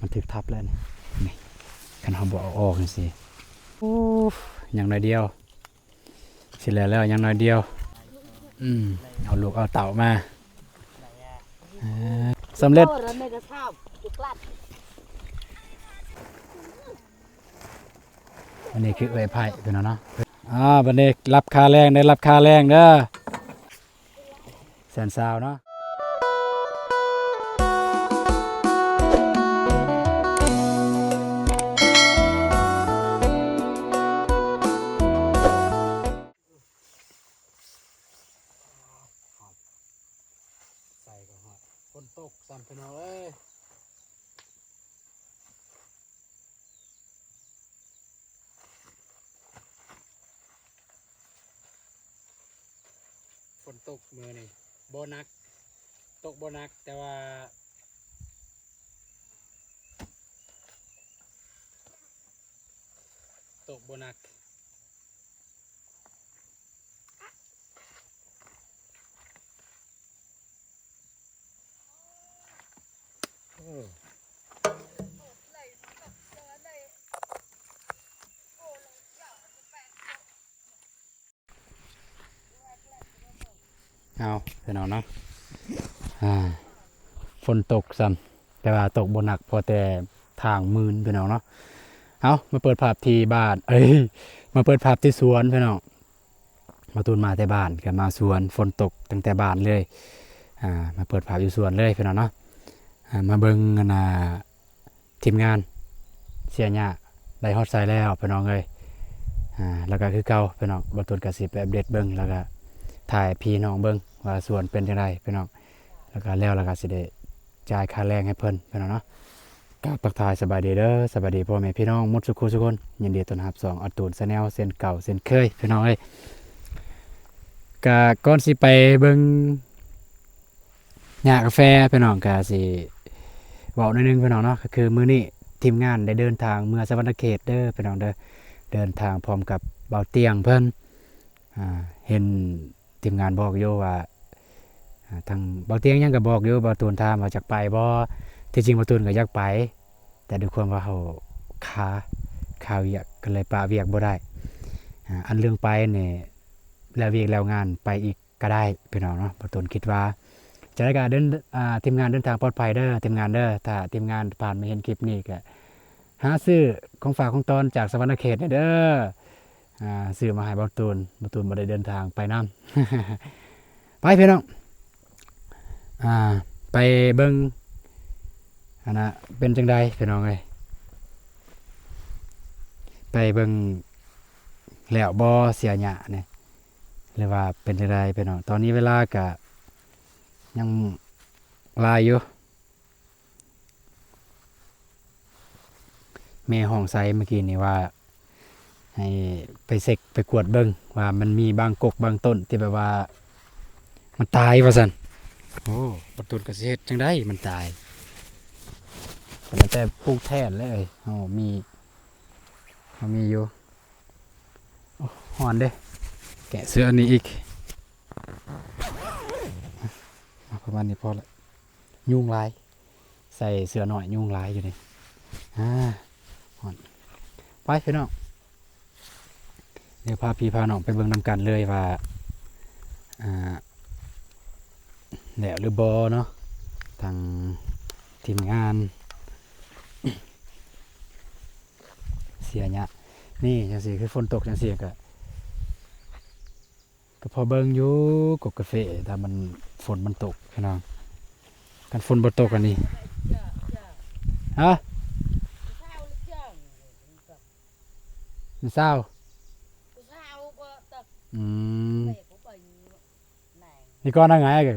ມັນຖືກທັບແລ້ວນີ້ ນີ້ ຄັນເຮົາບໍ່ເອົາອອກຈັ່ງຊີ້ ໂອ້ ຍັງໜ້ອຍດຽວ ຊິແລ້ວແລ້ວ ຍັງໜ້ອຍດຽວ ອືມ ເອົາລູກເອົາເຕົ້າມາ ເອີ ສຳເລັດ. ອັນນີ້ຄືເອື້ອຍໄພ້ເພິ່ນເນາະ ອ່າ ບັດນີ້ຮັບຄ່າແຮງເດີ ຮັບຄ່າແຮງເດີ ແສນຊາວເນາະ. ໃສ່ກໍຮອດ ຝົນຕົກຊ້ຳ ພີ່ນ້ອງເອີຍ. ຝົນຕົກມື້ນີ້ບໍ່ໜັກ ຕົກບໍ່ໜັກ ແຕ່ວ່າຕົກບໍ່ໜັກ. ເອົາ ພີ່ນ້ອງເນາະ ອ່າ ຝົນຕົກຊ້ຳ ແຕ່ວ່າຕົກບໍ່ໜັກ ພໍແຕ່ທາງມື່ນ ພີ່ນ້ອງເນາະ. ເອົາ ມາເປີດພາບທີ່ບ້ານ ເອີຍ ມາເປີດພາບທີ່ສວນ ພີ່ນ້ອງ. ບ່າວຕູນມາແຕ່ບ້ານ ກໍມາສວນ ຝົນຕົກຕັ້ງແຕ່ບ້ານເລີຍ ອ່າ ມາເປີດພາບຢູ່ສວນເລີຍ ພີ່ນ້ອງເນາະ. ອ່າ ມາເບິ່ງ ອັນນ່າ ທີມງານເສຍຫຍ້າໄດ້ຮອດໃສແລ້ວ ພີ່ນ້ອງເອີຍ. ອ່າ ແລ້ວກໍຄືເກົ່າ ພີ່ນ້ອງ ບ່າວຕູນກໍຊິໄປອັບເດດເບິ່ງ ແລ້ວກໍຖ່າຍໃຫ້ພີ່ນ້ອງເບິ່ງວ່າສວນເປັນຈັ່ງໃດ ພີ່ນ້ອງ. ແລ້ວກໍແລ້ວ ແລ້ວກໍຊິໄດ້ຈ່າຍຄ່າແຮງໃຫ້ເພິ່ນ ພີ່ນ້ອງເນາະ. ກາບທັກທາຍສະບາຍດີເດີ ສະບາຍດີພໍ່ແມ່ພີ່ນ້ອງໝົດສູ່ຄູ່ສູ່ຄົນ ຍິນດີຕ້ອນຮັບຊ່ອງອາຕູນແຊນແນວ ເຊັ່ນເກົ່າເຊັ່ນເຄີຍ ພີ່ນ້ອງເອີຍ. ກະກ່ອນຊິໄປເບິ່ງຫຍ້າກາແຟ ພີ່ນ້ອງ ກະຊິເວົ້າໜ້ອຍໜຶ່ງ ພີ່ນ້ອງເນາະ. ກະຄືມື້ນີ້ທີມງານໄດ້ເດີນທາງເມືອສະຫວັນນະເຂດເດີ ພີ່ນ້ອງເດີ ເດີນທາງພ້ອມກັບບ່າວຕຽງເພິ່ນ ອ່າ ເຫັນ ທີມງານບອກຢູ່ວ່າ ອ່າ ທາງບ່າວຕຽງຫຍັງກໍບອກຢູ່ ບ່າວຕູນຖາມວ່າຢາກໄປບໍ່? ທີ່ຈິງບ່າວຕູນກໍຢາກໄປ ແຕ່ດ້ວຍຄວາມວ່າເຮົາຄາ ຄາວຽກ ກໍເລີຍປະວຽກບໍ່ໄດ້. ອ່າ ອັນເລື່ອງໄປນີ້ ແລ້ວວຽກແລ້ວງານໄປອີກກໍໄດ້ ພີ່ນ້ອງເນາະ. ບ່າວຕູນຄິດວ່າ ຈັ່ງໃດກໍເດີນ ອ່າ ທີມງານເດີນທາງປອດໄພເດີ ທີມງານເດີ. ຖ້າທີມງານຜ່ານມາເຫັນຄລິບນີ້ກໍ ຫາຊື້ຂອງຝາກຂອງຕ້ອນຈາກສະຫວັນນະເຂດແດ່ເດີ. ອ່າ ຊື້ມາໃຫ້ບ່າວຕູນ ບ່າວຕູນບໍ່ໄດ້ເດີນທາງໄປນຳ. ໄປພີ່ນ້ອງ ອ່າ ໄປເບິ່ງ ອັນນ່າ ເປັນຈັ່ງໃດພີ່ນ້ອງເອີຍ ໄປເບິ່ງແລ້ວບໍ່ເສຍຫຍ້ານີ້ ຫຼືວ່າເປັນຈັ່ງໃດພີ່ນ້ອງ. ຕອນນີ້ເວລາກະຍັງຫຼາຍຢູ່. ແມ່ຮ້ອງໃສ່ເມື່ອກີ້ນີ້ວ່າ ໃຫ້ໄປເຊັກໄປກວດເບິ່ງວ່າມັນມີບາງກົກບາງຕົ້ນທີ່ແບບວ່າມັນຕາຍວ່າຊັ້ນ. ໂອ້ ບ່າວຕູນກໍຊິເຮັດຈັ່ງໃດມັນຕາຍ ກໍແຕ່ປູກແທນແຫຼະເອີຍ. ເຮົາມີ ເຮົາມີຢູ່. ໂອ້ ຮ້ອນເດ້ ແກະເສື້ອອັນນີ້ອີກ. ເອົາປະມານນີ້ພໍລະ ຍຸງຫຼາຍ ໃສ່ເສື້ອໜ້ອຍຍຸງຫຼາຍຢູ່ນີ້. ອ່າ ຮ້ອນ ໄປພີ່ນ້ອງ ດຽວພາພີ່ພານ້ອງໄປເບິ່ງນຳກັນເລີຍວ່າ ອ່າ ແລ້ວຫຼືບໍ່ເນາະ ທາງທີມງານເສຍຫຍ້າ. ນີ້ຈັ່ງຊີ້ ຄືຝົນຕົກຈັ່ງຊີ້ກໍ ກໍພໍເບິ່ງຢູ່ ກົກກາເຟ ຖ້າມັນ ຝົນມັນຕົກພີ່ນ້ອງ. ຄັນຝົນບໍ່ຕົກອັນນີ້ ຮະ ມັນຊາວ ອືມ ນີ້ກ່ອນນະ ຫງາຍກະ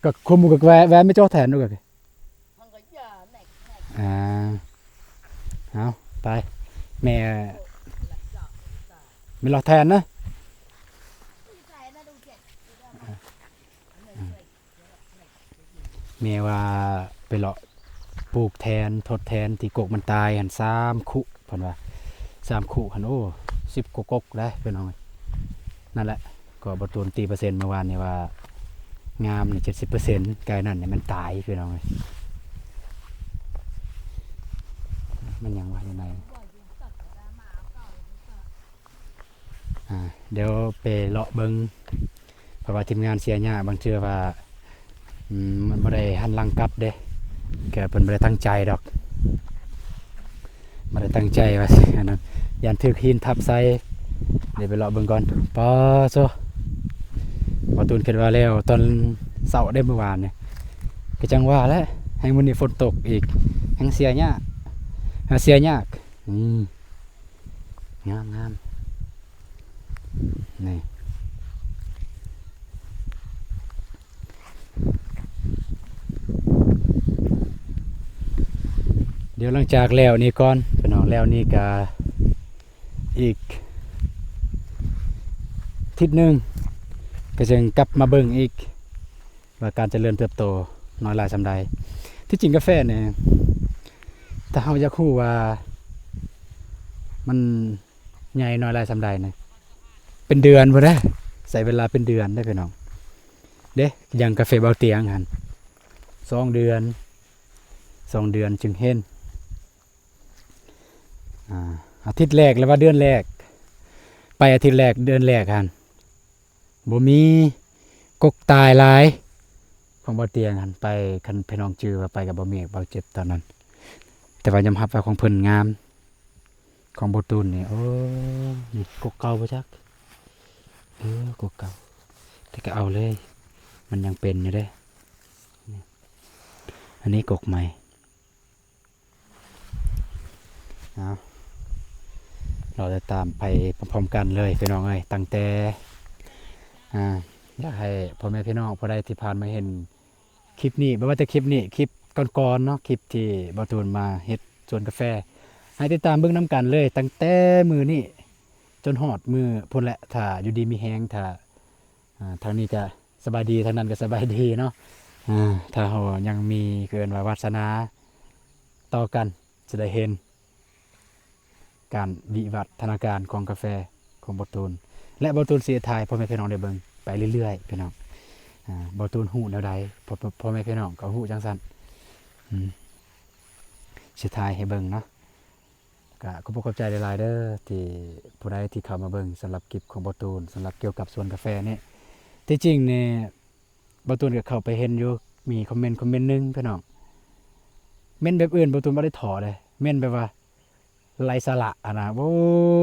ກະຄຸມກະແວະ ແວະໄປເຈາະແທນດູກະ. ອ່າ ເອົາ ໄປ ແມ່ ແມ່ລອກແທນນະ. ແມ່ວ່າໄປເລາະປູກແທນ ທົດແທນທີ່ກົກມັນຕາຍຫັ້ນ ສາມຄຸ ເພິ່ນວ່າ ສາມຄຸຫັ້ນ ໂອ້ ສິບກວ່າກົກໄດ໋ພີ່ນ້ອງ. ນັ້ນແຫຼະ ກໍບ່າວຕູນຕີເປີເຊັນມື້ວານນີ້ວ່າ ງາມນີ້ ເຈັດສິບເປີເຊັນ ໄກ່ນັ້ນນີ້ມັນຕາຍພີ່ນ້ອງເອີຍ. ມັນຫຍັງວະຢູ່ໃນ ອ່າ ດຽວໄປເລາະເບິ່ງ ເພາະວ່າທີມງານເສຍຫຍ້າ ບາງເທື່ອວ່າ ອືມ ມັນບໍ່ໄດ້ຫັນຫຼັງກັບເດ້ ກະເພິ່ນບໍ່ໄດ້ຕັ້ງໃຈດອກ ບໍ່ໄດ້ຕັ້ງໃຈວ່າ ອັນນັ້ນ ຢ້ານຖືກຫີນທັບໃສ່. ດຽວໄປເລາະເບິ່ງກ່ອນ. ປາໂທ້ ບ່າວຕູນຄິດວ່າແລ້ວຕອນເຊົ້າເດ້ມື້ວານນີ້ ກະຈັ່ງວ່າແຫຼະ ແຮ່ງມື້ນີ້ຝົນຕົກອີກ ແຮ່ງເສຍຫຍ້າ ຫາເສຍຍາກ. ອືມ ງາມໆ ນີ້ ດຽວຫຼັງຈາກແລ້ວນີ້ກ່ອນ ພີ່ນ້ອງ ແລ້ວນີ້ກະອີກທິດໜຶ່ງ ກະຈຶ່ງກັບມາເບິ່ງອີກ ວ່າການຈະເລີນເຕີບໂຕນ້ອຍຫຼາຍສ່ຳໃດ. ທີ່ຈິງກາແຟນີ້ ຖ້າເຮົາຢາກຮູ້ວ່າມັນໃຫຍ່ນ້ອຍຫຼາຍສ່ຳໃດນີ້ ເປັນເດືອນພຸ້ນເດ້ ໃຊ້ເວລາເປັນເດືອນເດ້ພີ່ນ້ອງ ເດ້ ຢ່າງກາແຟເບົາຕຽງຫັ້ນ ສອງເດືອນ ສອງເດືອນຈຶ່ງເຫັນ ອາ ອາທິດແລກ ຫຼືວ່າເດືອນແລກ ໄປອາທິດແລກ ເດືອນແລກຫັ້ນ ບໍ່ມີ ກົກຕາຍຫຼາຍ ຂອງເບົາຕຽງຫັ້ນໄປ ຄັນພີ່ນ້ອງຈື່ວ່າໄປກັບເບົາເມກ ເບົາເຈັບຕອນນັ້ນ ແຕ່ວ່າຍອມຮັບວ່າຂອງເພິ່ນງາມ ຂອງເບົາຕູນນີ້ ໂອ້ ນີ້ກົກເກົ່າບໍ່ຈັກ ເອີ ກົກເກົ່າ ແຕ່ກະເອົາເລີຍ ມັນຍັງເປັນຢູ່ເດ້. ອັນນີ້ກົກໃໝ່. ເອົາ ເຮົາໄດ້ຕາມໄປພ້ອມໆກັນເລີຍພີ່ນ້ອງເອີຍ ຕັ້ງແຕ່ ອາ ຢາກໃຫ້ພໍ່ແມ່ພີ່ນ້ອງຜູ້ໃດທີ່ຜ່ານມາເຫັນຄລິບນີ້ ບໍ່ວ່າແຕ່ຄລິບນີ້ ຄລິບກ່ອນໆເນາະ ຄລິບທີ່ບ່າວຕູນມາເຮັດສວນກາແຟ ໃຫ້ຕິດຕາມເບິ່ງນຳກັນເລີຍ ຕັ້ງແຕ່ມື້ນີ້ຈົນຮອດມື້ພຸ້ນແຫຼະ ຖ້າຢູ່ດີມີແຮງ ຖ້າ ອາ ທາງນີ້ກະສະບາຍດີ ທາງນັ້ນກະສະບາຍດີເນາະ ອາ ຖ້າເຮົາຍັງມີ ຄືເອີ້ນວ່າວາດສະໜາຕໍ່ກັນ ຈະໄດ້ເຫັນການວິວັດທະນາການຂອງກາແຟຂອງບ່າວຕູນ ແລະ ບ່າວຕູນຊິຖ່າຍໃຫ້ພໍ່ແມ່ພີ່ນ້ອງໄດ້ເບິ່ງໄປເລື້ອຍໆ ພີ່ນ້ອງ ອາ ບ່າວຕູນຮູ້ແນວໃດ ພໍ່ ພໍ່ແມ່ພີ່ນ້ອງກະຮູ້ຈັ່ງຊັ້ນ ອືມ ຊິຖ່າຍໃຫ້ເບິ່ງເນາະ. ກະຂອບອົກຂອບໃຈຫຼາຍໆເດີ ທີ່ຜູ້ໃດທີ່ເຂົ້າມາເບິ່ງສຳລັບຄລິບຂອງບ່າວຕູນ ສຳລັບກ່ຽວກັບສວນກາແຟນີ້ ທີ່ຈິງນີ້ບ່າວຕູນກະເຂົ້າໄປເຫັນຢູ່ ມີຄອມເມັນຄອມເມັນໜຶ່ງພີ່ນ້ອງ ເມັນແບບອື່ນບ່າວຕູນບໍ່ໄດ້ທໍ້ເດ້ ເມັນແບບວ່າໄຮ້ສາລະຫັ້ນນະ ໂອ້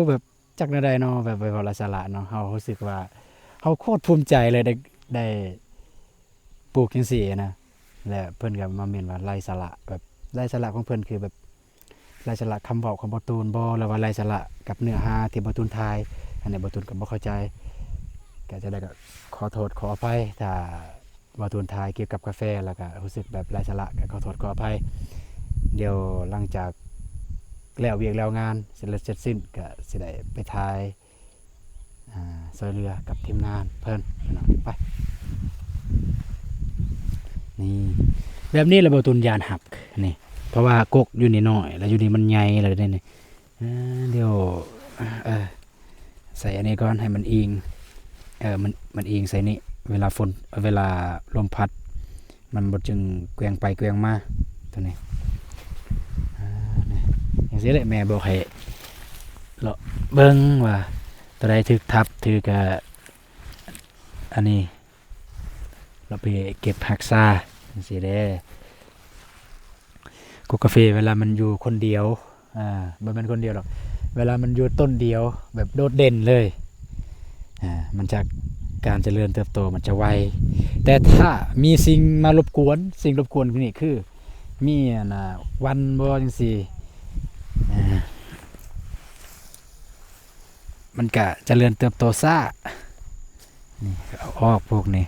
ແບບ ຈັກແນວໃດເນາະ ແບບໄປເວົ້າໄຮ້ສາລະເນາະ ເຮົາຮູ້ສຶກວ່າເຮົາໂຄດພູມໃຈເລີຍ ໄດ້ ໄດ້ປູກຈັ່ງຊີ້ນະ ແລະ ເພິ່ນກະມາເມັນວ່າໄຮ້ສາລະ ແບບໄຮ້ສາລະຂອງເພິ່ນຄືແບບໄຮ້ສາລະຄຳເວົ້າຂອງບ່າວຕູນບໍ ຫຼືວ່າໄຮ້ສາລະກັບເນື້ອຫາທີ່ບ່າວຕູນຖ່າຍ ອັນນີ້ບ່າວຕູນກະບໍ່ເຂົ້າໃຈ ກະຈັ່ງໃດກະຂໍໂທດຂໍອະໄພ ຖ້າ ບ່າວຕູນຖ່າຍກ່ຽວກັບກາແຟ ແລ້ວກະຮູ້ສຶກແບບໄຮ້ສາລະ ກະຂໍໂທດຂໍອະໄພ ດຽວຫຼັງຈາກແລ້ວວຽກແລ້ວງານ ເສັດເລັດເສັດສິ້ນ ກະຊິໄດ້ໄປຖ່າຍ ອາ ຊ່ວຍເຫຼືອກັບທີມງານເພິ່ນ ພີ່ນ້ອງ ໄປ ນີ້ ແບບນີ້ລະ ບ່າວຕູນຢ້ານຫັກ ນີ້ ເພາະວ່າກົກຢູ່ນີ້ນ້ອຍ ແລ້ວຢູ່ນີ້ມັນໃຫຍ່ແລ້ວເດ້ນີ້ ອາ ດຽວ ເອີ ໃສ່ອັນນີ້ກ່ອນ ໃຫ້ມັນອີງ ເອີ ມັນ ມັນອີງໃສ່ນີ້ ເວລາຝົນ ເວລາລົມພັດ ມັນບໍ່ຈຶ່ງແກວ່ງໄປແກວ່ງມາ ໂຕນີ້ ອາ ນີ້ ຈັ່ງຊີ້ແຫຼະ ແມ່ບອກໃຫ້ເລາະເບິ່ງວ່າໂຕໃດຖືກທັບ ຖືກ ອາ ອັນນີ້ ເລາະໄປເກັບຮັກສາ ຈັ່ງຊີ້ເດ້. ກົກກາເຟເວລາມັນຢູ່ຄົນດຽວ ອາ ບໍ່ແມ່ນຄົນດຽວດອກ ເວລາມັນຢູ່ຕົ້ນດຽວ ແບບໂດດເດັ່ນເລີຍ ອາ ມັນຈະ ການຈະເລີນເຕີບໂຕມັນຈະໄວ ແຕ່ຖ້າມີສິ່ງມາລົບກວນ ສິ່ງລົບກວນນີ້ຄື ມີ ອັນນ່າ ວັນບໍ່ ຈັ່ງຊີ້ ອາ ມັນກະຈະເລີນເຕີບໂຕຊ້າ ນີ້ ເອົາອອກພວກນີ້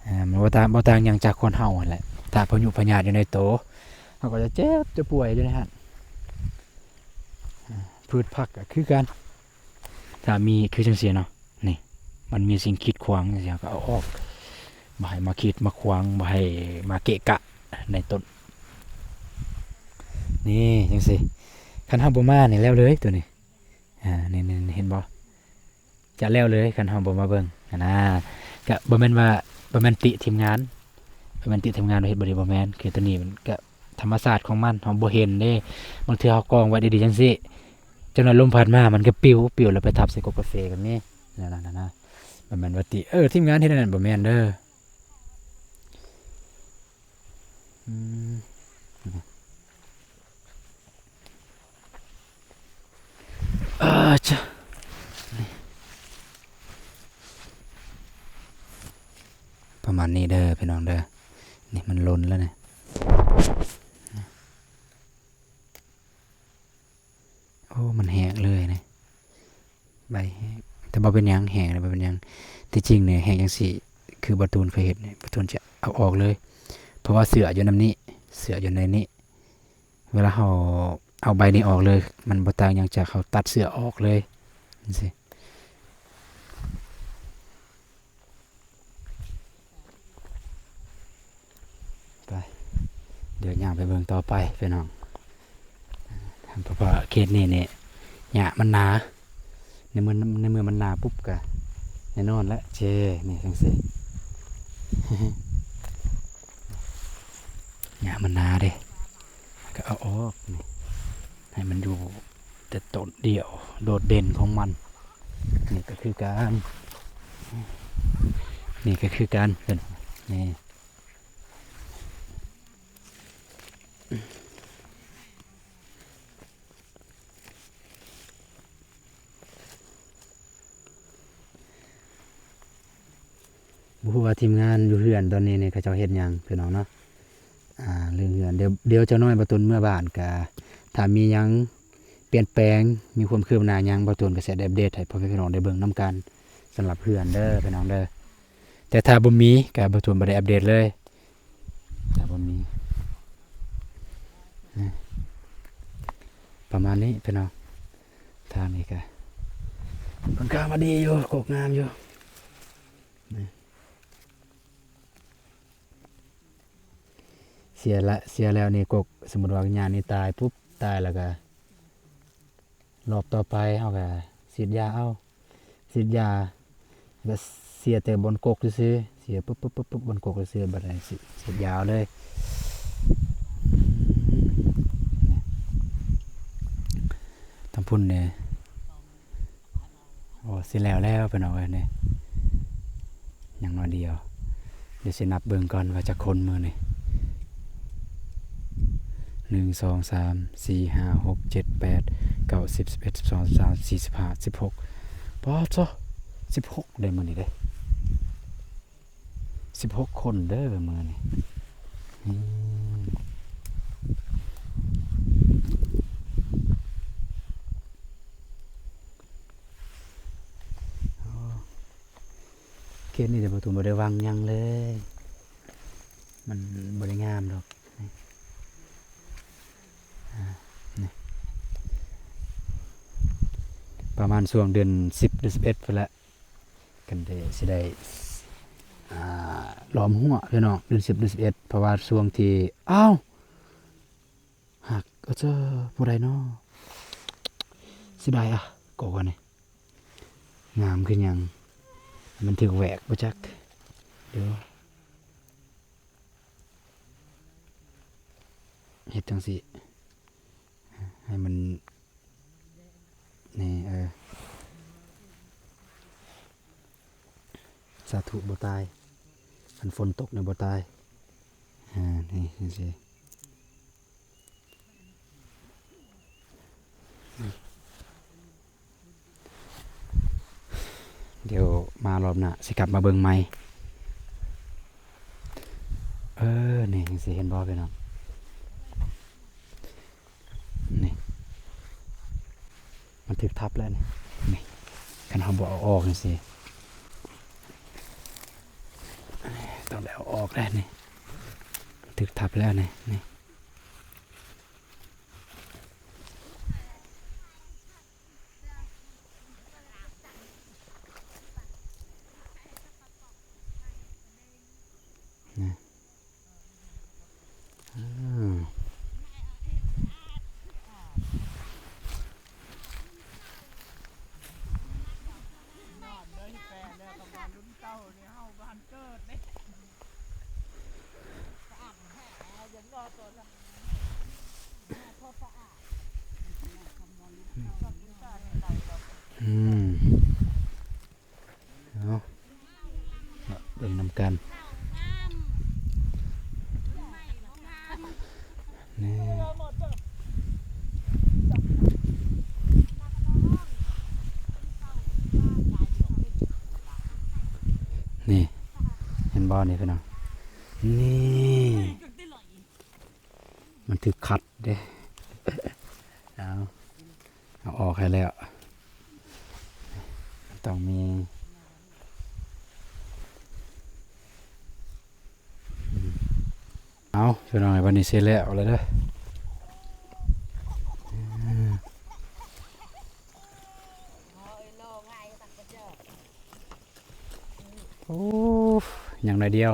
ອາ ມັນບໍ່ຕ່າງ ບໍ່ຕ່າງຫຍັງຈາກຄົນເຮົາຫັ້ນແຫຼະ ຖ້າພະຍຸພະຍາດຢູ່ໃນໂຕ ເຮົາກໍຈະເຈັບຈະປ່ວຍຢູ່ໃນຫັ້ນ ອາ ພືດຜັກກໍຄືກັນ ຖ້າມີຄືຈັ່ງຊີ້ເນາະ ນີ້ ມັນມີສິ່ງກີດຂວາງຈັ່ງຊີ້ ເຮົາກໍເອົາອອກ ບໍ່ໃຫ້ມາກີດມາຂວາງ ບໍ່ໃຫ້ມາເກະກະໃນຕົ້ນ ນີ້ ຈັ່ງຊີ້ ຄັນເຮົາບໍ່ມານີ້ແລ້ວເລີຍໂຕນີ້ ອາ ນີ້ ນີ້ ເຫັນບໍ່? ຈະແລ້ວເລີຍ ຄັນເຮົາບໍ່ມາເບິ່ງຫັ້ນນາ ກະບໍ່ແມ່ນວ່າ ບໍ່ແມ່ນຕິທີມງານ ບໍ່ແມ່ນຕິທີມງານວ່າເຮັດບໍ່ດີ ບໍ່ແມ່ນ ຄືໂຕນີ້ມັນກະ ທຳມະຊາດຂອງມັນ ເຮົາບໍ່ເຫັນເດ້. ບາງເທື່ອເຮົາກອງໄວ້ດີໆຈັ່ງຊີ້ ຈັກໜ້ອຍລົມພັດມາ ມັນກໍປິວ, ປິວແລ້ວໄປທັບໃສ່ກົກກາເຟກໍມີ. ນັ້ນນະ, ນັ້ນນະ, ບໍ່ແມ່ນວ່າຕິ, ເອີ, ທີມງານເຮັດອັນນັ້ນ ບໍ່ແມ່ນເດີ. ອືມ ອາ ຈະ ປະມານນີ້ເດີພີ່ນ້ອງເດີ. ນີ້ມັນຫຼົ່ນແລ້ວນີ້. ໂອ້ ມັນແຫ້ງເລີຍນີ້ ໃບແຫ້ງ. ແຕ່ບໍ່ເປັນຫຍັງ, ແຫ້ງແລ້ວບໍ່ເປັນຫຍັງ. ທີ່ຈິງນີ້ແຫ້ງຈັ່ງຊີ້ ຄືບ່າວຕູນເຄີຍເຮັດນີ້ ບ່າວຕູນຈະເອົາອອກເລີຍ. ເພາະວ່າເຊື້ອຢູ່ນຳນີ້, ເຊື້ອຢູ່ໃນນີ້. ເວລາເຮົາເອົາໃບນີ້ອອກເລີຍ ມັນບໍ່ຕ່າງຫຍັງຈາກເຮົາຕັດເຊື້ອອອກເລີຍຈັ່ງຊີ້. ໄປ ດຽວຍ່າງໄປເບິ່ງຕໍ່ໄປພີ່ນ້ອງ. ເພາະວ່າເຂດນີ້ນີ້ຫຍ້າມັນໜາ, ໃນເມື່ອ ໃນເມື່ອມັນໜາປຸບກະແນ່ນອນແຫຼະເຈ. ນີ້ຈັ່ງຊີ້ ຫຍ້າມັນໜາເດ້ ກະເອົາອອກນີ້ ໃຫ້ມັນຢູ່ແຕ່ຕົ້ນດຽວ ໂດດເດັ່ນຂອງມັນ. ນີ້ກະຄືກັນ ນີ້ກະຄືກັນ ເພິ່ນ ນີ້. ບໍ່ຮູ້ວ່າທີມງານຢູ່ເຮືອນຕອນນີ້ນີ້ ເຂົາເຈົ້າເຮັດຫຍັງພີ່ນ້ອງເນາະ. ອ່າ ເລື່ອງເຮືອນ ດຽວ ດຽວຈັກໜ້ອຍບ່າວຕູນເມືອບ້ານກະ ຖ້າມີຫຍັງປ່ຽນແປງ ມີຄວາມຄືບໜ້າຫຍັງ ບ່າວຕູນກະຊິໄດ້ອັບເດດໃຫ້ພໍ່ແມ່ພີ່ນ້ອງໄດ້ເບິ່ງນຳກັນ ສຳລັບເຮືອນເດີພີ່ນ້ອງເດີ. ແຕ່ຖ້າບໍ່ມີກະບ່າວຕູນບໍ່ໄດ້ອັບເດດເລີຍ ຖ້າບໍ່ມີ. ປະມານນີ້ພີ່ນ້ອງ. ທາງນີ້ກະຂ້ອນຂ້າງວ່າດີຢູ່ ກົກງາມຢູ່. ເສຍລະ ເສຍແລ້ວນີ້ກົກ ສົມມຸດວ່າຫຍ້ານີ້ຕາຍປຸບ ຕາຍແລ້ວກະ ລອບຕໍ່ໄປເຮົາກະສີດຢາເອົາ ສີດຢາ ກະເສຍແຕ່ບ່ອນກົກຊື່ໆ ເສຍປຶບໆໆ ບ່ອນກົກຊື່ໆ ບາດນີ້ສີດ ສີດຢາເອົາເລີຍ. ທາງພຸ້ນນີ້ ໂອ້ ຊິແລ້ວແລ້ວພີ່ນ້ອງເອີຍ ນີ້ຍັງໜ້ອຍດຽວ. ດຽວຊິນັບເບິ່ງກ່ອນວ່າຈັກຄົນມື້ນີ້ ໜຶ່ງ ສອງ ສາມ ສີ່ ຫ້າ ຫົກ ເຈັດ ແປດ ເກົ້າ ສິບ ສິບເອັດ ສິບສອງ ສິບສາມ ສິບສີ່ ສິບຫ້າ ສິບຫົກ ປາດໂທ້ ສິບຫົກເດ້ມື້ນີ້ເດ້. ສິບຫົກຄົນເດີມື້ນີ້. ອືມ ໂອ້ ເຂດນີ້ເດ ປະຕູບໍ່ໄດ້ວາງຫຍັງເລີຍ ມັນບໍ່ໄດ້ງາມດອກ. ນີ້ ອາ ນີ້ ປະມານຊ່ວງເດືອນສິບ ເດືອນສິບເອັດພຸ້ນແຫຼະ ກັນໄດ້ ຊິໄດ້ ອ່າ ລ້ອມຮົ້ວພີ່ນ້ອງ ເດືອນສິບ ເດືອນສິບເອັດ ເພາະວ່າຊ່ວງທີ່ ອ້າວ ຫັກ ເອີ ເຈົ້າ ຜູ້ໃດນໍ ເສຍດາຍ ອາ ກໍວ່ານີ້ ງາມຄືຫຍັງ ມັນຖືກແຫວກບໍ່ຈັກ ດຽວ ເຮັດຈັ່ງຊີ້ ໃຫ້ມັນ ນີ້ ເອີ ສາທຸ ບໍ່ຕາຍ ຄັນຝົນຕົກນີ້ບໍ່ຕາຍ ອາ ນີ້ ຈັ່ງຊີ້ ດຽວມາລອບໜ້າຊິກັບມາເບິ່ງໃໝ່. ເອີ ນີ້ ຈັ່ງຊີ້ ເຫັນບໍ່ພີ່ນ້ອງ ນີ້ ມັນຖືກທັບແລ້ວນີ້ ນີ້ ຄັນເຮົາບໍ່ເອົາອອກຈັ່ງຊີ້ ຕ້ອງໄດ້ເອົາອອກແລ້ວນີ້ ຖືກທັບແລ້ວນີ້ ນີ້. ເ ບໍ່ນີ້ພີ່ນ້ອງ ນີ້ ມັນຖືກຂັດເດ້ ເອົາ ເອົາອອກໃຫ້ແລ້ວ ຕ້ອງມີ ເອົາ ພີ່ນ້ອງເອີຍ ບັດນີ້ຊິແລ້ວແລ້ວເດີ ໂອ້ ຍັງໜ້ອຍດຽວ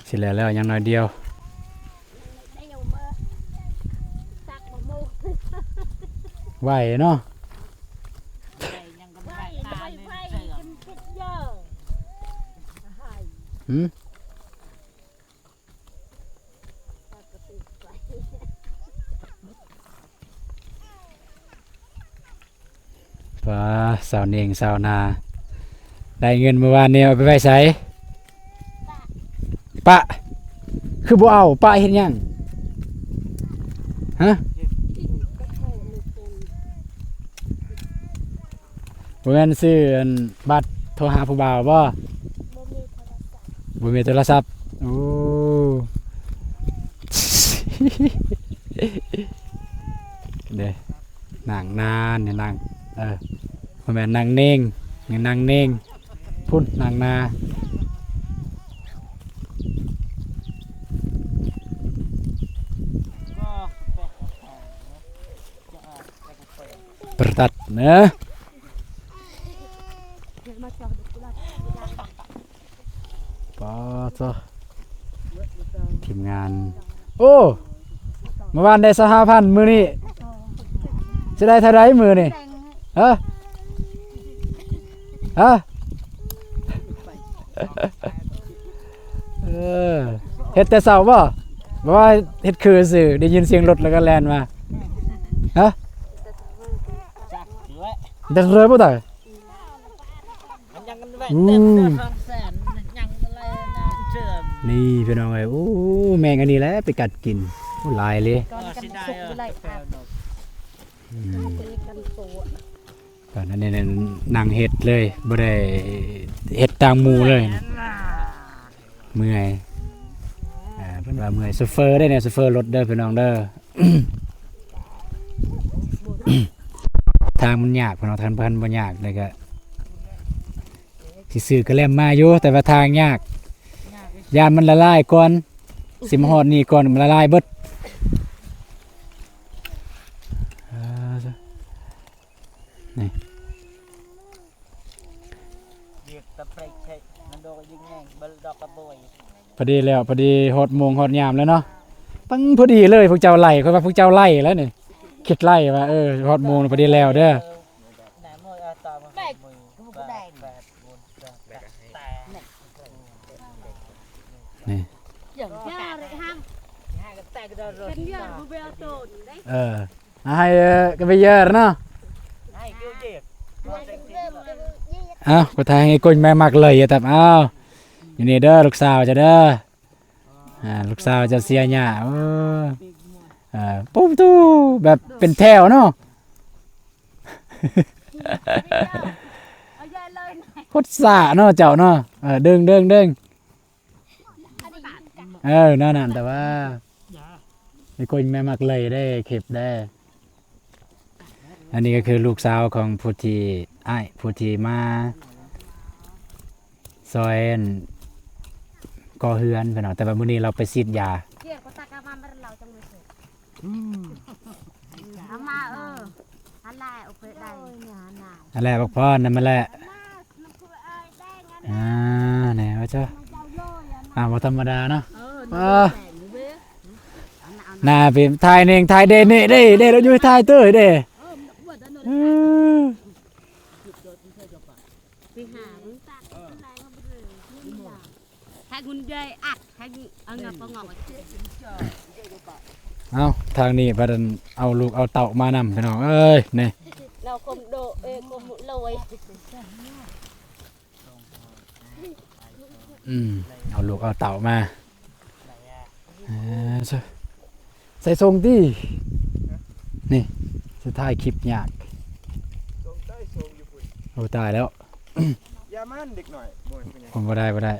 ຊິແລ້ວແລ້ວ ຍັງໜ້ອຍດຽວ ໄວເນາະ ຫືມ ປ້າ ຊາວເໜັງຊາວນາ ໄດ້ເງິນມື້ວານນີ້ເອົາໄປໄວ້ໃສ? ປະ ຄືບໍ່ເອົາ ປະເຮັດຫຍັງ? ຮະ? ບໍ່ແມ່ນຊື້ອັນບັດໂທຫາຜູ້ບ່າວບໍ່? ບໍ່ມີໂທລະສັບ ໂອ້ ເດ້ ນາງນານ ນາງ ເອີ ບໍ່ແມ່ນນາງເໜັງ ນີ້ນາງເໜັງ ພຸ້ນນາງນາ ປະຕັດເນາະ ປາໂທ ທີມງານ ໂອ້ ມື້ວານໄດ້ຊາວຫ້າພັນ ມື້ນີ້ຊິໄດ້ເທົ່າໃດມື້ນີ້? ຮະ? ຮະ? ເອີ ເຮັດແຕ່ເຊົ້າບໍ່? ບໍ່ວ່າເຮັດຄືຊື່ ໄດ້ຍິນສຽງລົດແລ້ວກໍແລ່ນມາ. ຮະ? ແຕ່ເລີຍບໍ່ຕາຍ. ນີ້ພີ່ນ້ອງເອີຍ ໂອ້ ແມງອັນນີ້ແຫຼະໄປກັດກິນ ໂອ້ ຫຼາຍເລີຍ. ອືມ ຕອນນັ້ນນີ້ນັ່ງເຮັດເລີຍ ບໍ່ໄດ້ເຮັດຕາມໝູ່ເລີຍ ເມື່ອຍ ອ່າ ເພິ່ນວ່າເມື່ອຍ ໂຊເຟີເດ້ນີ້ ໂຊເຟີລົດເດີພີ່ນ້ອງເດີ ທາງມັນຍາກພີ່ນ້ອງ ທາງເພິ່ນບໍ່ຍາກເລີຍ ກະຊິຊື້ກະແລັມມາຢູ່ ແຕ່ວ່າທາງຍາກ ຢ້ານມັນລະລາຍກ່ອນ ຊິມາຮອດນີ້ກ່ອນ ມັນລະລາຍເບິດ. ນີ້ ພໍດີແລ້ວ ພໍດີຮອດໂມງຮອດຍາມແລ້ວເນາະ ປັງພໍດີເລີຍ ພວກເຈົ້າໄລ່ ຂ້ອຍວ່າພວກເຈົ້າໄລ່ແລ້ວນີ້ ຄິດໄລ່ວ່າ ເອີ ຮອດໂມງພໍດີແລ້ວເດີ. ເອີ ໃຫ້ ເອີ ກະໄປເຢີເນາະ ເອົາ ກະທາງໄອ້ກົນແມ່ມັກເລີຍ ເອີ ຕັບ ເອົາ ຢູ່ນີ້ເດີ ລູກສາວເຈົ້າເດີ ອ່າ ລູກສາວເຈົ້າເສຍຫຍ້າ ເອີ ເອີ ປຸ້ມຕູ້ ແບບເປັນແຖວເນາະ ໂຄດສະເນາະເຈົ້າເນາະ ເອີ ດຶງ ດຶງ ດຶງ. ເອີ ແນວນັ້ນ ແຕ່ວ່າມີຄົນແມ່ມັກເລີຍໄດ້ເກັບໄດ້. ອັນນີ້ກໍຄືລູກສາວຂອງຜູ້ທີ່ ອ້າຍຜູ້ທີ່ມາຊ່ອຍກໍ່ເຮືອນເພິ່ນເນາະ ແຕ່ວ່າມື້ນີ້ລາວໄປສີດຢາ. ອືມ ເອົາມາ ເອີ ອັນແລະ ໂອເຄໄດ້ ອັນແລະ ບັກພອນນຳມາແລະ ອ່າ ແນ່ວ່າເຈົ້າ ອ່າ ບໍ່ທຳມະດາເນາະ ເອີ ອ່າ ໜ້າເປັນຖ່າຍເໜັງ ຖ່າຍເດເນເດ້ ເດ້ ລາວຢູ່ຖ່າຍເຕີຍເດ້ ເອີ ໄປຫາ ໃຫ້ຄຸນຍາຍອັດ ໃຫ້ເອົາເງິນປະຫງອກ ເອົາ ທາງນີ້ພັດເອົາລູກເອົາເຕົ້າມານຳ ພີ່ນ້ອງເອີຍ ນີ້ ເຮົາຄົມໂດເອ ຄົມໂລຍ ອືມ ເອົາລູກເອົາເຕົ້າມາ ເອີ ໃສ່ສົ່ງຕິ ນີ້ ສຸດທ້າຍຄລິບຍາກ ໂອ້ ຕາຍແລ້ວ ຢ່າມັນເດັກນ້ອຍ ບໍ່ແມ່ນ ບໍ່ໄດ້ ບໍ່ໄດ້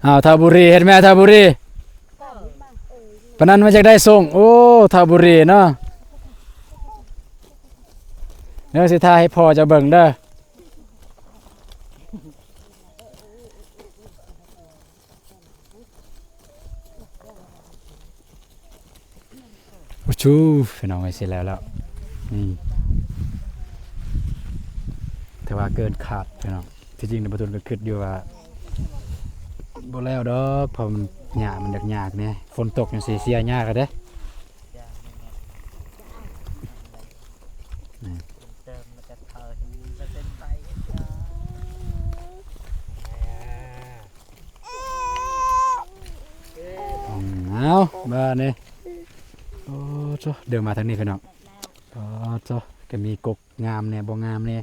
ອ້າວ ທ້າວບຸຣີ ເຫັນແມ່ ທ້າວບຸຣີ ປານນັ້ນມາຈາກໃດສົ່ງ? ໂອ້ ທ້າວບຸຣີເນາະ ເດີ ຊິຖ່າຍໃຫ້ພໍ່ເຈົ້າເບິ່ງເດີ. ໂອ້ ຊູ ພີ່ນ້ອງເອີຍ ຊິແລ້ວແລ້ວ ນີ້ ແຕ່ວ່າເກີນຄາດພີ່ນ້ອງ. ທີ່ຈິງນະ ບ່າວຕຸນກໍຄິດຢູ່ວ່າບໍ່ແລ້ວດອກ ເພາະມັນຫຍ້າມັນຍາກໆແດ່ ຝົນຕົກຈັ່ງຊີ້ເສຍຫຍ້າກໍເດ້. ອືມ ເອົາ ບາດນີ້ ໂອ້ໂທ້ ເດີນມາທາງນີ້ພີ່ນ້ອງ ໂອ້ໂທ້ ກໍມີກົກງາມແດ່ ບໍ່ງາມແດ່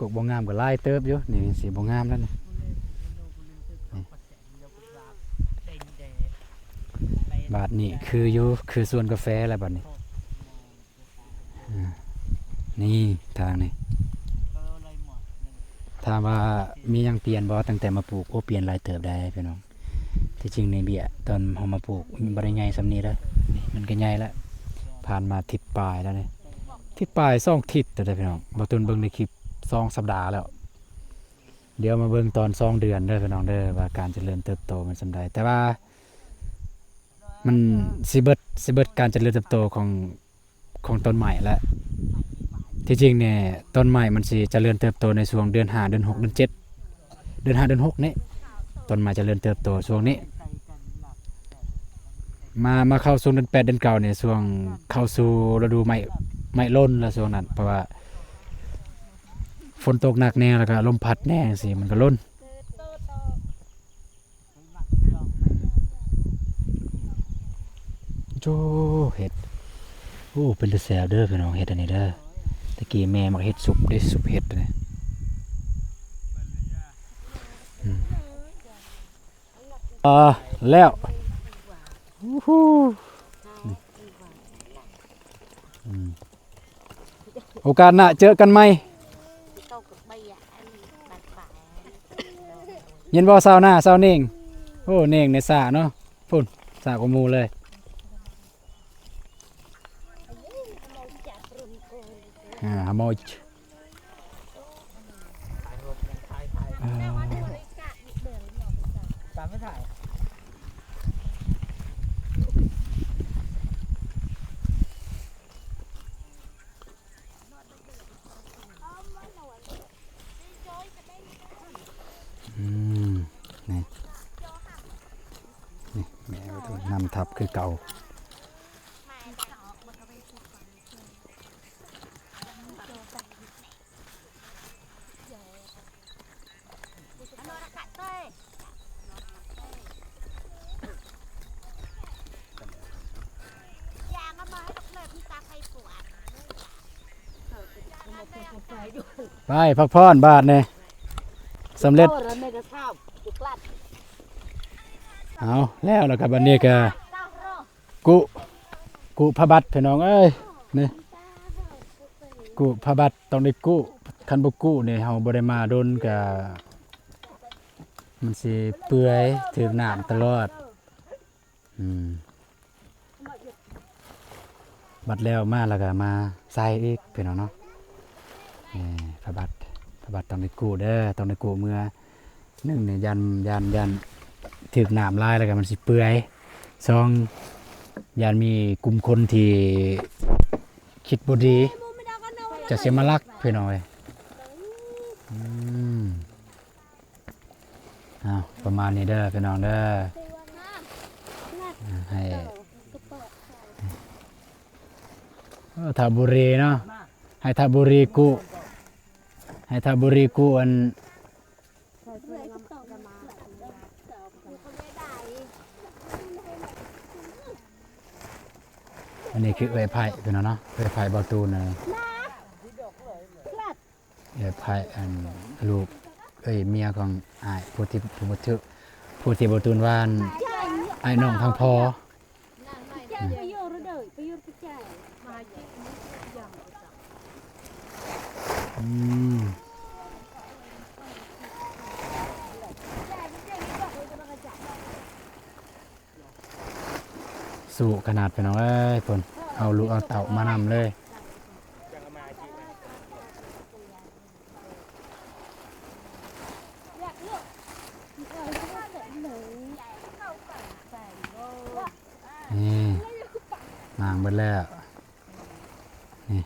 ກົກບໍ່ງາມກໍຫຼາຍເຕີບຢູ່ ນີ້ຊິບໍ່ງາມແລ້ວນີ້ ນີ້ ບາດນີ້ຄືຢູ່ ຄືສວນກາແຟແລ້ວບາດນີ້. ອາ ນີ້ທາງນີ້ ຖາມວ່າມີຫຍັງປ່ຽນບໍ່ຕັ້ງແຕ່ມາປູກ? ໂອ້ ປ່ຽນຫຼາຍເຕີບໄດ໋ພີ່ນ້ອງ. ທີ່ຈິງໃນເບ້ຍຕອນເຮົາມາປູກມັນບໍ່ໄດ້ໃຫຍ່ສ່ຳນີ້ເດີ ນີ້ມັນກໍໃຫຍ່ແລ້ວ ຜ່ານມາທິດປາຍແລ້ວນີ້ ທິດປາຍສອງທິດແລ້ວເດີພີ່ນ້ອງ. ບ່າວຕຸນເບິ່ງໃນຄລິບສອງສັບດາແລ້ວ ດຽວມາເບິ່ງຕອນສອງເດືອນເດີພີ່ນ້ອງເດີ ວ່າການຈະເລີນເຕີບໂຕມັນສ່ຳໃດ ແຕ່ວ່າ ມັນຊິເບິດ ຊິເບິດການຈະເລີນເຕີບໂຕຂອງ ຂອງຕົ້ນໄມ້ແລ້ວ. ທີ່ຈິງນີ້ຕົ້ນໄມ້ມັນຊິຈະເລີນເຕີບໂຕໃນຊ່ວງເດືອນຫ້າ ເດືອນຫົກ ເດືອນເຈັດ ເດືອນຫ້າ ເດືອນຫົກນີ້ ຕົ້ນໄມ້ຈະເລີນເຕີບໂຕຊ່ວງນີ້. ມາ ມາເຂົ້າຊ່ວງເດືອນແປດ ເດືອນເກົ້ານີ້ ຊ່ວງເຂົ້າສູ່ລະດູໄມ້ ໄມ້ຫຼົ່ນແລ້ວຊ່ວງນັ້ນ ເພາະວ່າຝົນຕົກໜັກແດ່ ແລ້ວກໍລົມພັດແດ່ຈັ່ງຊີ້ ມັນກໍຫຼົ່ນ. ໂອ້ ເຫັດ ໂອ້ ເປັນຕາແຊບເດີພີ່ນ້ອງ ເຫັດອັນນີ້ເດີ ຕະກີ້ແມ່ມັກເຮັດຊຸບເດ້ ຊຸບເຫັດນີ້ ອືມ ອ່າ ແລ້ວ ອູ້ ອືມ ໂອກາດໜ້າເຈີກັນໃໝ່ ເຫັນບໍ່ ຊາວນາ ຊາວເໜັງ? ໂອ້ ເໜັງໃນສະເນາະ ພຸ້ນ ສະກວ່າໝູ່ເລີຍ. ອ່າ ຫາໝໍ ອືມ ນີ້ ນີ້ແມ່ນຳທັບຄືເກົ່າ. ໄປພັກຜ່ອນບາດນີ້ ສຳເລັດ. ເອົາແລ້ວລະຄັບ ອັນນີ້ກະ ກຸ ກຸພະບັດພີ່ນ້ອງເອີຍ ນີ້ ກຸພະບັດຕ້ອງໄດ້ກຸ ຄັນບໍ່ກຸນີ້ເຮົາບໍ່ໄດ້ມາດົນກະ ມັນຊິເປື່ອຍ ຖືກນ້ຳຕະຫຼອດ. ອືມ ບັດແລ້ວມາແລ້ວກະມາໃສ່ອີກພີ່ນ້ອງເນາະ. ນີ້ພະບັດ ພະບັດຕ້ອງໄດ້ກຸເດີ ຕ້ອງໄດ້ກຸເມືອ. ໜຶ່ງນີ້ຢ້ານ ຢ້ານ ຢ້ານຖືກນ້ຳຫຼາຍແລ້ວກໍມັນຊິເປື່ອຍ. ສອງ ຢ້ານມີກຸ່ມຄົນທີ່ຄິດບໍ່ດີ ຈະຊິມາລັກພີ່ນ້ອງເອີຍ. ອືມ ເອົາ ປະມານນີ້ເດີພີ່ນ້ອງເດີ ໃຫ້ ເອີ ທ້າວບຸຣີເນາະ ໃຫ້ທ້າວບຸຣີກຸ ໃຫ້ທ້າວບຸຣີກຸອັນ ອັນນີ້ຄືເອື້ອຍໄພ້ພີ່ນ້ອງເນາະ ເອື້ອຍໄພ້ບ່າວຕູນ. ເອື້ອຍໄພ້ ອັນ ລູກ ເອີຍ ເມຍຂອງອ້າຍ ຜູ້ທີ່ ຜູ້ທີ່ ຜູ້ທີ່ບ່າວຕູນວ່າ ອັນ ອ້າຍນ້ອງທາງພໍ່. ອືມ ອືມ. ສູ້ຂະໜາດ ພີ່ນ້ອງເອີຍ. ພຸ້ນ ເອົາລູກເອົາເຕົ້າມານຳເລີຍ. ນີ້ ມ້າງເບິດແລ້ວ ນີ້.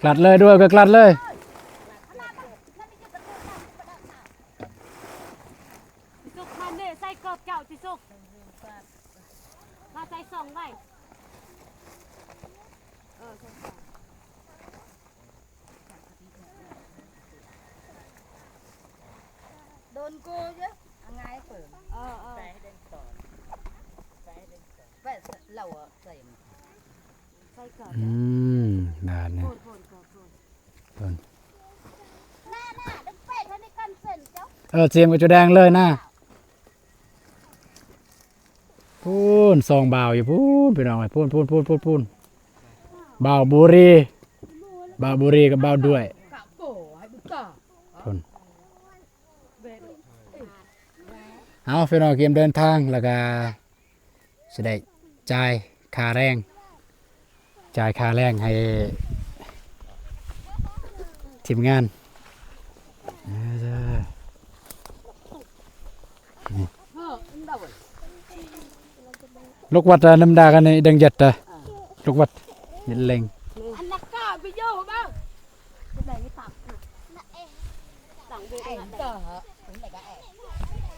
ກລັດເລີຍ ດ້ວຍ ກໍກລັດເລີຍ. ສຸກ ມາເດ້ ໃສ່ເກີບເຈົ້າຕິສຸກ ມາໃສ່ຊ່ອງໄວ້ ເອີ ໃສ່ຊ່ອງ. ໂດນໂກເດີ້ ອາງ່າຍເປີມ ເອີ ເອີ ແປດ ເອີ ເອີ ໃສ່ ໃສ່ເກີບ ອືມ ບາດນີ້ ໂພນ ໂພນ ໂພນ ໂພນ ເອີ ເຈມກັບຈຸແດງເລີຍນະ. ພຸ້ນ ສອງບ່າວຢູ່ພຸ້ນ ພີ່ນ້ອງເອີຍ ພຸ້ນ ພຸ້ນ ພຸ້ນ ພຸ້ນ ພຸ້ນ ບ່າວບູຣີ ບ່າວບູຣີກັບບ່າວດ້ວຍ ພຸ້ນ. ເອົາ ພີ່ນ້ອງກຽມເດີນທາງ ແລ້ວກະຊິໄດ້ຈ່າຍຄ່າແຮງ ຈ່າຍຄ່າແຮງໃຫ້ທີມງານ ເອີ ນີ້ ລູກວັດ ນ້ຳດາກັນນີ້ ດັງຢັດ ລູກວັດ ເຮັດເລັງ ອັນນັ້ນກະໄປຢູ່ເບິ່ງ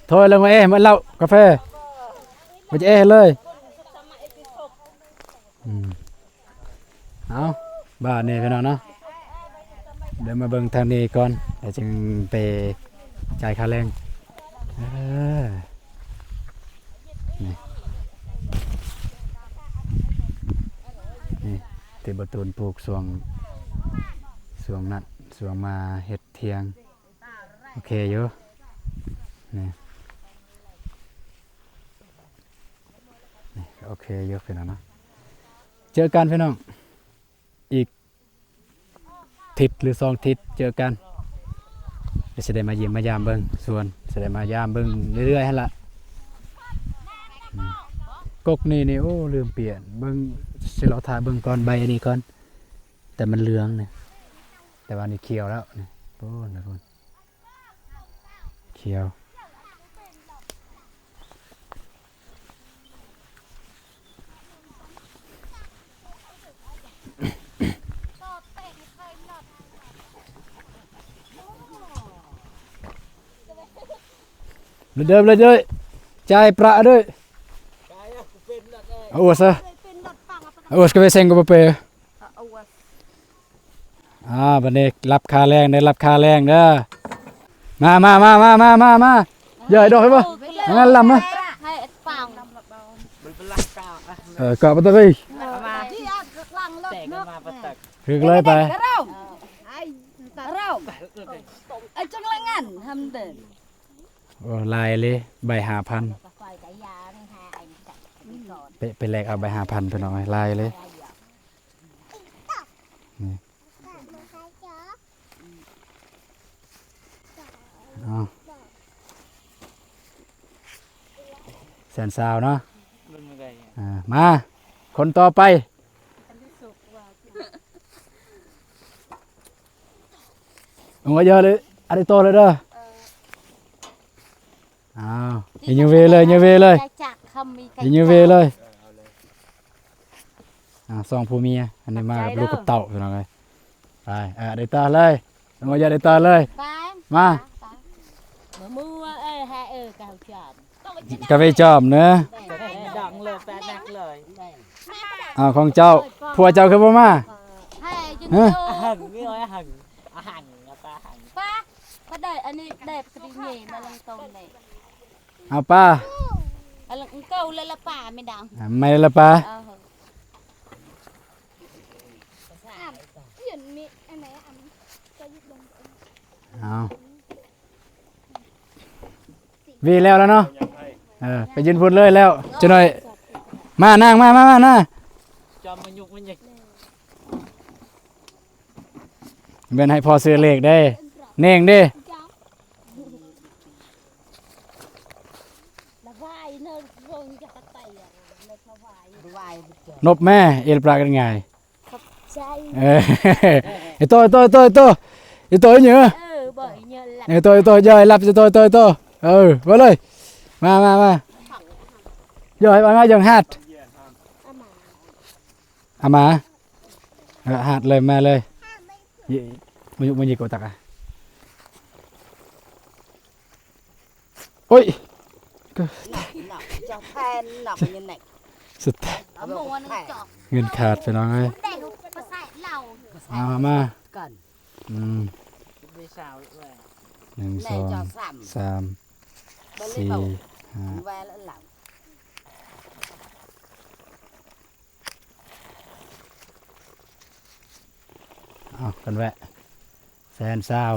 ຖອຍລົງມາເອ ມາເຫຼົ້າກາແຟ ບໍ່ຈະເອເລີຍ. ອືມ ເອົາ ບາດນີ້ພີ່ນ້ອງເນາະ ດຽວມາເບິ່ງທາງນີ້ກ່ອນ ແລ້ວຈຶ່ງໄປຈ່າຍຄ່າແຮງ. ເອີ ນີ້ ນີ້ ທີ່ບໍ່ຕູນປູກຊ່ວງ ຊ່ວງນັ້ນ ຊ່ວງມາເຮັດຖຽງ ໂອເຄຢູ່ ນີ້ ນີ້ ໂອເຄຢູ່ພີ່ນ້ອງເນາະ. ເຈີກັນພີ່ນ້ອງ ອີກທິດ ຫຼື ສອງທິດເຈີກັນ ແລ້ວຊິໄດ້ມາຢ້ຽມມາຢາມເບິ່ງສວນ ຊິໄດ້ມາຢາມເບິ່ງເລື້ອຍໆຫັ້ນລະ. ອືມ ກົກນີ້ນີ້ ໂອ້ ລືມປ່ຽນເບິ່ງ ຊິລໍຖ້າເບິ່ງກ່ອນ ໃບອັນນີ້ກ່ອນ ແຕ່ມັນເຫຼືອງນີ້ ແຕ່ວ່ານີ້ຂຽວແລ້ວນີ້ ໂອ້ ນະ ຂຽວ. ເດີມເລີຍ ຈ່າຍປະເດີ ເອົາອວດຊະ ເອົາອວດ ກະເວເຊັງກະບໍ່ເປ. ອ່າ ບັດນີ້ຮັບຄ່າແຮງເດີ ຮັບຄ່າແຮງເດີ. ມາ ມາ ມາ ເຢີດອອກໃຫ້ເບິ່ງ ງານລຳນະ ເອີ ກະປະຕັກເອີຍ ຄືເລີຍໄປ. ໂອ້ ຫຼາຍເລີຍ ໃບຫ້າພັນ ໄປ ໄປແລກເອົາໃບຫ້າພັນ ພີ່ນ້ອງເອີຍ ຫຼາຍເລີຍ. ນີ້ ເອົາ ແສນຊາວເນາະ ອ່າ ມາ ຄົນຕໍ່ໄປ ເອົາ ເຢີດເລີຍ ອັນນີ້ຕໍ່ເລີຍເດີ ເອີ. ອ້າວ ໄປຍືເວເລີຍ ຍືເວເລີຍ ໄດ້ຈັກຄຳມີໄກ່ ຍືເວເລີຍ. ອ່າ ສອງຜົວເມຍ ອັນນີ້ມາກັບລູກກັບເຕົ້າ ພີ່ນ້ອງເອີຍ. ໄປ ເອີ ໄດ້ຕໍ່ເລີຍ ນ້ອງຢາກໄດ້ຕໍ່ເລີຍ ໄປ ມາ ເມືອເອີຍ ແຮເອີຍ ກະເຈົ້າຈອມ ກະໄປຈອມເນີ ດັງເລີຍ ແປະແນັກເລີຍ. ອ້າວ ຂອງເຈົ້າ ຜົວເຈົ້າຄືບໍ່ມາ ແຮ ຮະ ອາຫັງ ອາຫັງ ອາຫັງ ປາ ປາໄດ້ ອັນນີ້ໄດ້ ກະດີເງ ມາລົງຕົ້ມນີ້. ເອົາປາ ອັນເກົ່າແລ້ວລະປາ ແມ່ນດາວ ອ່າ ແມ່ນລະປາ ເອີ ເອົາ ເວແລ້ວລະເນາະ ເອີ ໄປຢືນພຸ້ນເລີຍແລ້ວ ຈັກໜ້ອຍ ມານາງ ມາ ມາ ມານາງ ຈອມມາຍຸກມັນຍັງ ແມ່ນໃຫ້ພໍ່ຊື້ເລກເດ້ ເໜັງເດ້. ນົບແມ່ ເອລປາກັນງ່າຍ. ຂອບໃຈ. ເອີ ເອໂຕ ເອໂຕ ເອໂຕ ເອໂຕ ເອໂຕ ເອີ ບໍ່ເຍອະລະ. ເອໂຕ ເອໂຕ ເອີ ລັບ ເອໂຕ ເອໂຕ ເອໂຕ ເອີ ມາເລີຍ ມາ ມາ ມາ ເອີ ມາ ມາ ເອີ ຫາດ ເອີ ຫາດເລີຍ ມາເລີຍ. ໂອ້ຍ ກໍຕັກອະ. ໂອ້ຍ ເຈົ້າແທນນອກຢູ່ນີ້ ສຸດທ້າຍ ເງິນຂາດ ພີ່ນ້ອງເອີຍ. ເອົາມາ ອືມ ໜຶ່ງ ສອງ ສາມ ສີ່ ຫ້າ ເອົາກັນແວະ ແສນຊາວ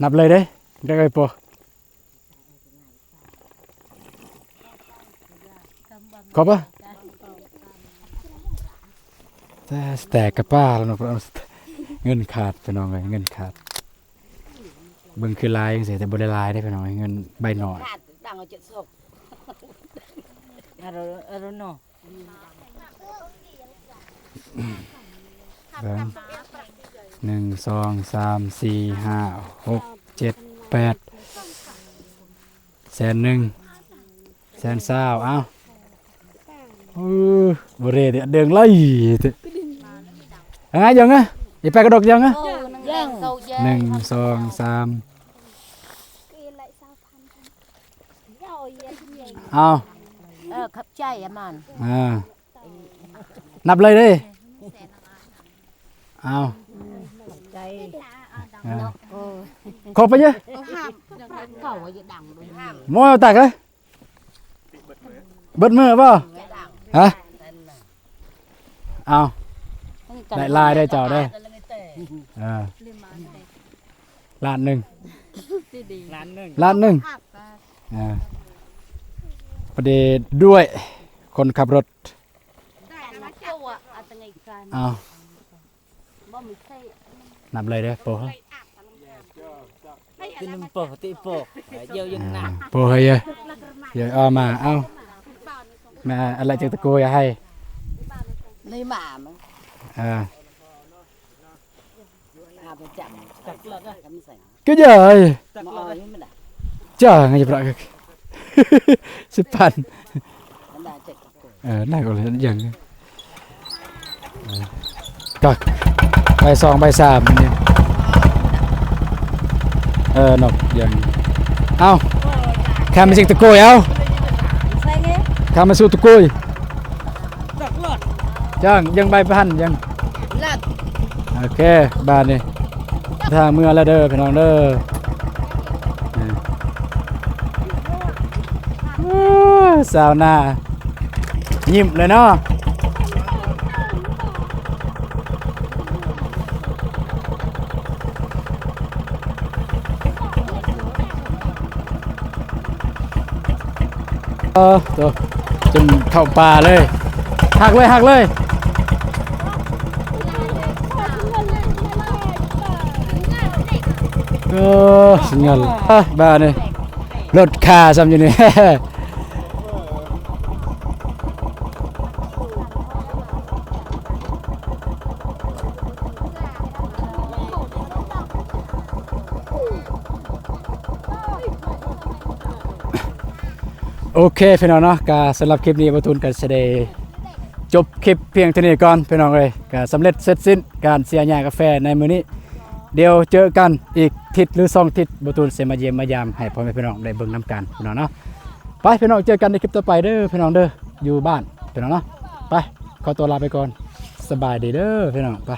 ນັບເລີຍເດ້ ໄດ້ເອີຍໂປ ຂອບ ແຕ່ ແຕ່ກະປ້າແລ້ວເນາະ ເງິນຂາດ ພີ່ນ້ອງເອີຍ ເງິນຂາດ. ເບິ່ງຄືຫຼາຍຈັ່ງຊີ້ ແຕ່ບໍ່ໄດ້ຫຼາຍເດ້ ພີ່ນ້ອງເອີຍ ເງິນໃບໜ້ອຍ. ເບິ່ງ ໜຶ່ງ ສອງ ສາມ ສີ່ ຫ້າ ຫົກ ເຈັດ ແປດ ແສນໜຶ່ງ ແສນຊາວ ເອົ້າ ເອີ ບໍ່ເຣເດີງໄລ່ ເອີ ຍັງ ເອີ ອີແປກກະດົກຍັງ ເອີ ໜຶ່ງ ສອງ ສາມ ເອົາ ເອີ ຂອບໃຈອາມານ ເອີ ນັບເລີຍເດ້ ເອົາ ຂອບໃຈ ເອີ ເນາະ ເອີ ຂອບໄປເຍ ເຂົາວ່າຢ່າດັງ ໂມຍເອົາຕັກເອີຍ ເບິດມື້ບໍ່ ຮະ ເອົາ ໄດ້ຫຼາຍໄດ້ເຈົ້າເດ້ ເອີ ລ້ານໜຶ່ງ ລ້ານໜຶ່ງ ລ້ານໜຶ່ງ ເອີ ພໍດີດ້ວຍຄົນຂັບລົດ ເອົາ ນັບເລີຍເດີໂປ ຕິໜຶ່ງໂປ ຕິໂປ ເອີ ເຢີຍນະ ເອີ ໂປເຮີຍເຢີຍ ເຢີຍອອກມາ ເອົ້າ ແມ່ອະໄລຈັກຕະໂກຍໃຫ້ ເລີຍມາ ເອີ ກະເຢີຍ ຈ້າງໃຫ້ປະ ສິບພັນ ເອີ ໜັກກວ່າເລີຍ ຍັງ ເອີ ກັກ ໃບສອງ ໃບສາມນີ້ ເອີ ນົກ ຍັງ ເອົ້າ ຂ້າມາຊິກຕະໂກຍ ເອົ້າ ຂ້າມາສູ່ຕະໂກຍ ຈ້າງ ຍັງໃບພັນ ຍັງ ໂອເຄ ບາດນີ້ ທາງເມືອແລ້ວເດີພີ່ນ້ອງເດີ ເອີ ຊາວນາຍິ້ມເລີຍເນາະ ເອີ ໂຕ ຈົນເຂົ້າປ່າເລີຍ ຫັກເລີຍ ຫັກເລີຍ ເອີ ສັນຍານ ອ່ະ ບາດນີ້ ລົດຄາຊ້ຳຢູ່ນີ້ ໂອເຄພີ່ນ້ອງເນາະ ກະສຳລັບຄລິບນີ້ ບ່າວຕູນກະຊິໄດ້ຈົບຄລິບພຽງເທົ່ານີ້ກ່ອນພີ່ນ້ອງເອີຍ ກະສຳເລັດເສັດສິ້ນການເສຍຫຍ້າກາແຟໃນມື້ນີ້ ດຽວເຈີກັນອີກທິດ ຫຼື ສອງທິດ ບ່າວຕູນຊິມາຢ້ຽມມາຢາມໃຫ້ພໍ່ແມ່ພີ່ນ້ອງໄດ້ເບິ່ງນຳກັນພີ່ນ້ອງເນາະ ໄປພີ່ນ້ອງ ເຈີກັນໃນຄລິບຕໍ່ໄປເດີພີ່ນ້ອງເດີ ຢູ່ບ້ານພີ່ນ້ອງເນາະ ໄປ ຂໍຕົວລາໄປກ່ອນ ສະບາຍດີເດີພີ່ນ້ອງ ໄປ.